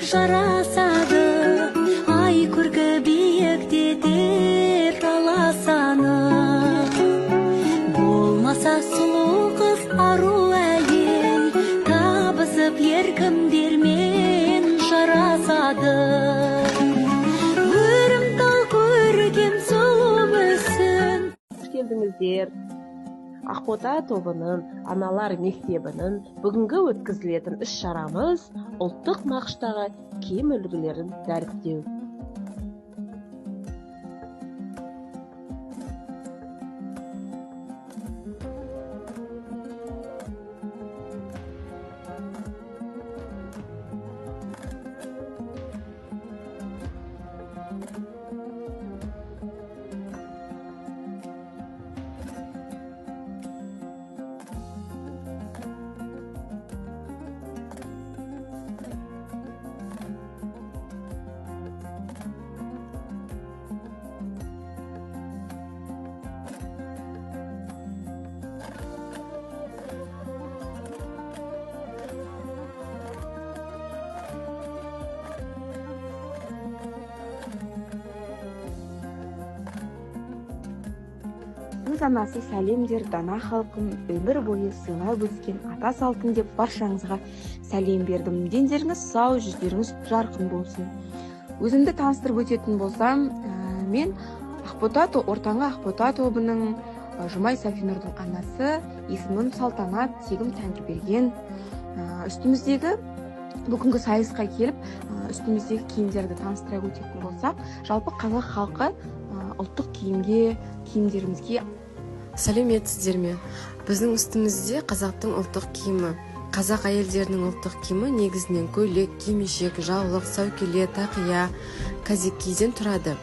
Жарасады, ай көркі биіктетер аласаны. Болмаса сұлу қыз ару әйел, табысып еркімдермен жарасады. Өрім тал көркем сұлу мүсін. Қош келдіңіздер. Ақбота тобының аналар мектебінің бүгінгі өткізілетін іс-шарамыз ұлттық нақыштағы киім үлгілерін дәріптеу. Өз анасы сәлем дер дана халқым, өмір бойы сыйлап өскен ата салтын деп баршаңызға сәлем бердім. Дендеріңіз сау, жүздеріңіз жарқын болсын. Өзімді таныстырып өтетін болсам, мен Ақбота ортаңғы Ақбота тобының Жұмай Сафинұрдың анасы, есімім Салтанат, тегім Тәңірберген. Үстіміздегі бүгінгі сайысқа келіп, үстіміздегі киімдерді таныстыра өтетін болсақ, жалпы қазақ халқы ұлттық киімге, киімдерімізге. Сәлеметсіздер ме? Біздің үстімізде қазақтың ұлттық киімі. Қазақ әйелдерінің ұлттық киімі негізінен көйлек, кимешек, жаулық, сәукеле, тақия, казекиден тұрады.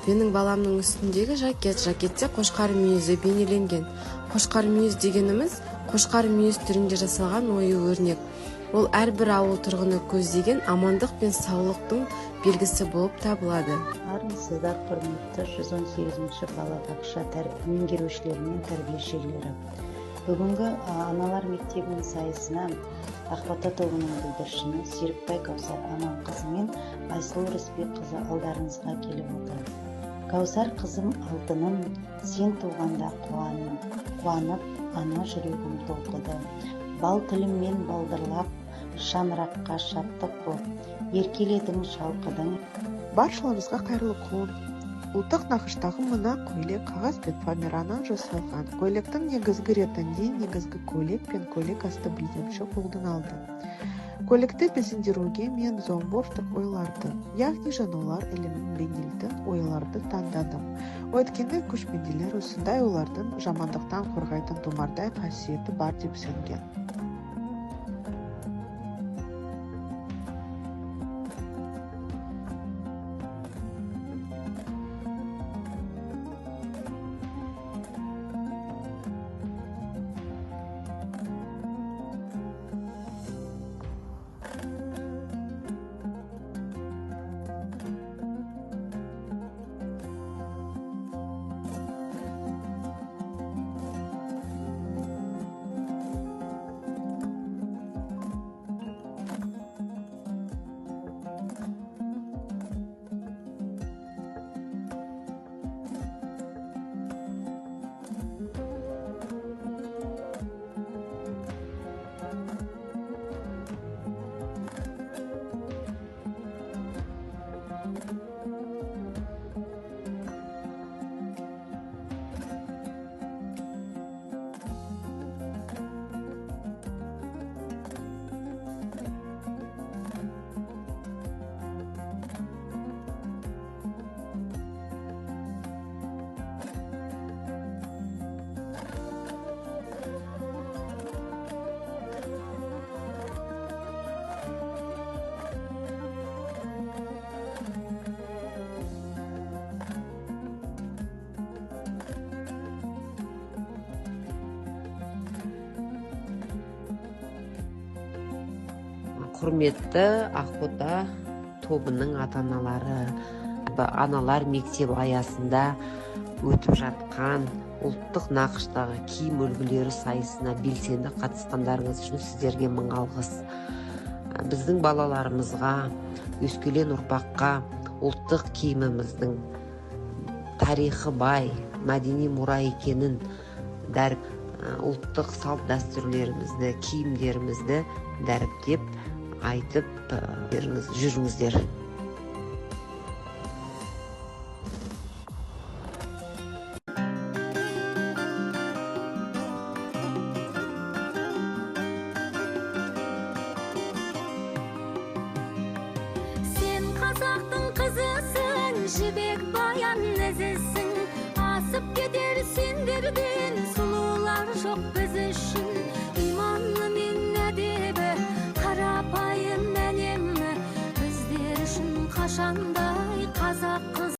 Менің баламның үстіндегі жакет, жакетте қошқар мүйізі бейнеленген. Қошқар мүйіз дегеніміз қошқар мүйіз түрінде жасалған ою өрнек. Ол әрбір ауыл тұрғыны көздеген амандық пен саулықтың белгісі болып табылады. Армысыздар, құрметті 118-ші балабақша меңгерушілері мен тәрбиешілері. Бүгінгі аналар мектебінің сайысына Ақбота тобының бүлдіршіні Серікбай Кәусар Аманқызы мен Айсұлу Рысбекқызы алдарыңызға келіп отыр. Кәусар қызым, алтыным, сен туғанда қуанып, ана жүрегім толқыды. Бал тіліммен балдырлап, шаңыраққа шаттық боп, еркеледің, шалқыдың. Баршаларыңызға қайырлы күн. Ұлттық нақыштағы мына көйлек қағаз бен фоамираннан жасалған. Көйлектің негізгі ретінде негізгі көйлек пен көйлек асты белдемші қолданылды. Көйлекті безендіруге мен зооморфтық оюларды, яғни жануарлар әлемін бейнелейтін оюларды таңдадым. Өйткені көшпенділер осындай оюлардың жамандықтан қорғайтын тұмардай қасиеті бар деп сенген. Құрметті Ақбота тобының ата-аналары, аналар мектебі аясында өтіп жатқан ұлттық нақыштағы киім үлгілері сайысына белсенді қатысқандарыңыз үшін сіздерге мың алғыс. Біздің балаларымызға, өскелең ұрпаққа ұлттық киіміміздің тарихы бай, мәдени мұра екенін дәріп, ұлттық салт дәстүрлерімізді, киімдерімізді дәріптеп айтып жүріңіздер. Сен қазақтың қызысың, жібек.